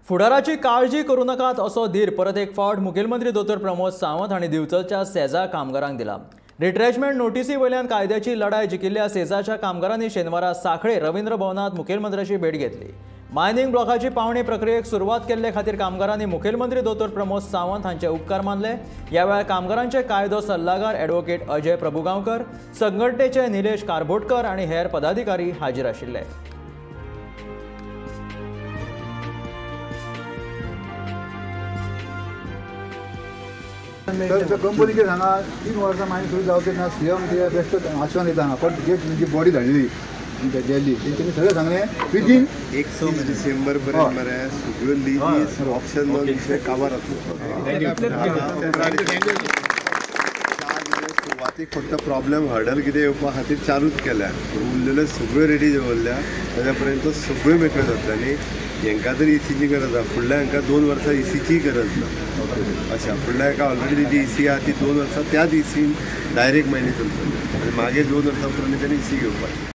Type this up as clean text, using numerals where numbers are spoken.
फुडाराची काळजी करूं नाकात असो धीर परत एक फावट मुखेलमंत्री दोतोर प्रमोद सावंत हांणी दिवचलच्या सेजा कामगारांक दिला. रिट्रेचमेंट नोटीसी वयल्यान कायद्याची लढाय जिखिल्ल्या सेजाच्या कामगारांनी शेनवारा सांखळे रवींद्र भवनात मुखेलमंत्र्याची भेट घेतली. मायनिंग ब्लॉकाची पावणी प्रक्रियेक सुरवात केल्ले खातीर कामगारांनी मुखेलमंत्री दोतोर प्रमोद सावंत हांचे उपकार मानले. ह्या वेळार कामगारांचे कायदो सल्लागार ॲडव्होकेट अजय प्रभुगांवकर, संघटनेचे निलेश कारबोटकर आनी हेर पदाधिकारी हाजीर आशिल्ले. सर कंपनीचे हांगा 3 वर्सां मागीर सुरू जावचें ना. सीएम ते बेश्टो आश्वासन दिता हांगा, पण जी बॉडी धाडलेली गेल्ली तेंच्यांनी सगळें सांगलें विदीन 31 डिसेंबर पर्यंत मरे सगळ्यो लिजीस ऑप्शन विशय काबार आसलो. सुरवातीक फक्त प्रॉब्लेम हर्डल कितें येवपा खातीर 4ूच केल्या, उरलेल्यो सगळ्यो रेडी दवरल्या. ताज्या पर्यंत सगळ्यो मेकळ्यो जातल्यो आनी हेंकां तरी ईसीची गरज आसा. फुडल्या हांकां 2 वर्सां ईसीचीय गरज ना. अशें फुडल्या हांकां ऑलरेडी जी ईसी आसा ती 2 वर्सां त्याच ईसीन डायरेक्ट मायनी चलतली आनी मागीर 2 वर्सां उपरांत तांणी ईसी घेवपाची.